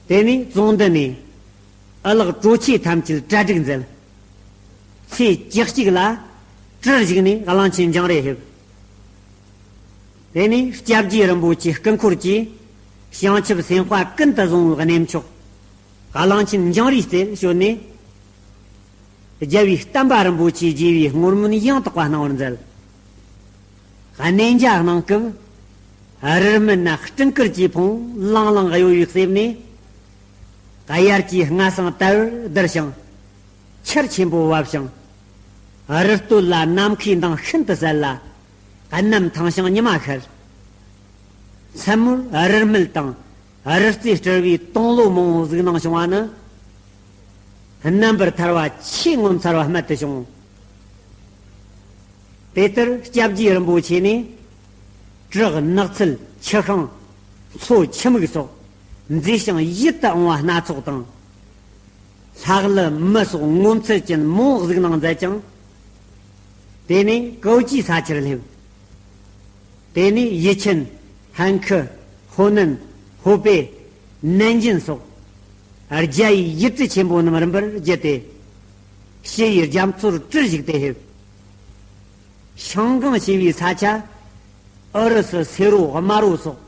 དེ་ནས་ཙོང་ཟྡ་ནས་ཨ་ལགས་གྲོ་ཆས་ཐམས་ཅད་གྲ་སྒྲིག་མཛད། ཚེས་བཅུ་གཅིག་ལ་གྲུར་བཞུགས་ནས་གླང་ཆེན་འཇང་རུ་ཕེབས། དེ་ནས་སྐྱབས་རྗེ་རིན་པོ་ཆེ་སྐུ་འཁོར་གྱིས་བྱང་ཆུབ་སེམས་དཔའ་ཀུན་ཏུ་བཟང་བོའི་གནས་མཆོག་གླང་ཆེན་འཇང་རུའི་རྩེར་བྱོན་ནས། རྒྱལ་བའི་བསྟན་པ་རིན་པོ་ཆེ་རྒྱས་པའི་བསྔོ་སྨོན་ཡང་དག་པ་གནང་བར་མཛད། གནས་མཇལ་གནང་སྐབས། རི་སྨད་ན་སྤྲིན་དཀར་གྱི་ཕུང་ལང་ལང་གཡོ་བའི་གསེབ་ནས། དབྱར་གྱི་སྔ་སང་དལ་བུར་ལྡིར་ཞིང་། ཆར་ཆེན་པོ་བབས་ཤིང་། རི་སྟོད་ལ་ནམ་མཁའི་མདངས་ཤིན་ཏུ་གསལ་ལ། གནམ་ཐང་ཞིང་ཉི་མ་ཤར། མཚན་མོར་རི་སྨད་དང་རི་རྩེ་སྤྲུལ་བའི་སྟོང་ལོ་མང་བོ་གཟིགས་སྣང་བྱུང་བ་ནི། རྣམ་པར་ཐར་བ་ཆེས་ངོ་མཚར་བ་རྨད་དུ་བྱུང་། དེ་ལྟར་སྐྱབས་རྗེ་རིན་པོ་ཆེ་ནས། བྲག་ནགས་ཚལ་ཆུ་ཤིང་མཚོ་ཆུ་མིག་སོགས་མཛེས་ཤིང་ཡིད་དུ་འོང་བ་སྣ་ཚོགས་དང་། ལྷ་ཀླུ་མི་སོགས་ངོ་མཚར་ཅན་མང་བོ་གཟིགས་སྣང་མཛད་ཅིང་། དེ་ནས་ཀའོ་ཅིའི་ས་ཆར་སླེབས། དེ་ནས་ཡུལ་ཆེན་ཧན་ཁི། ཧོ་ནན། ཧོ་པེ། ནན་ཅིན་སོགས་རྒྱ་ཡི་ཡུལ་གྲུ་ཆེན་པོ་རྣམས་རིམ་པར་བརྒྱུད་དེ། ཕྱི་ཡི་རྒྱ་མཚོར་གྲུར་བཞུགས་ཏེ་ཕེབས། ཤང་ཀང་ཞེས་པའི་ས་ཆ། ཨུ་རུ་སུ་སེ་རོ་དམར་རོ་སོགས་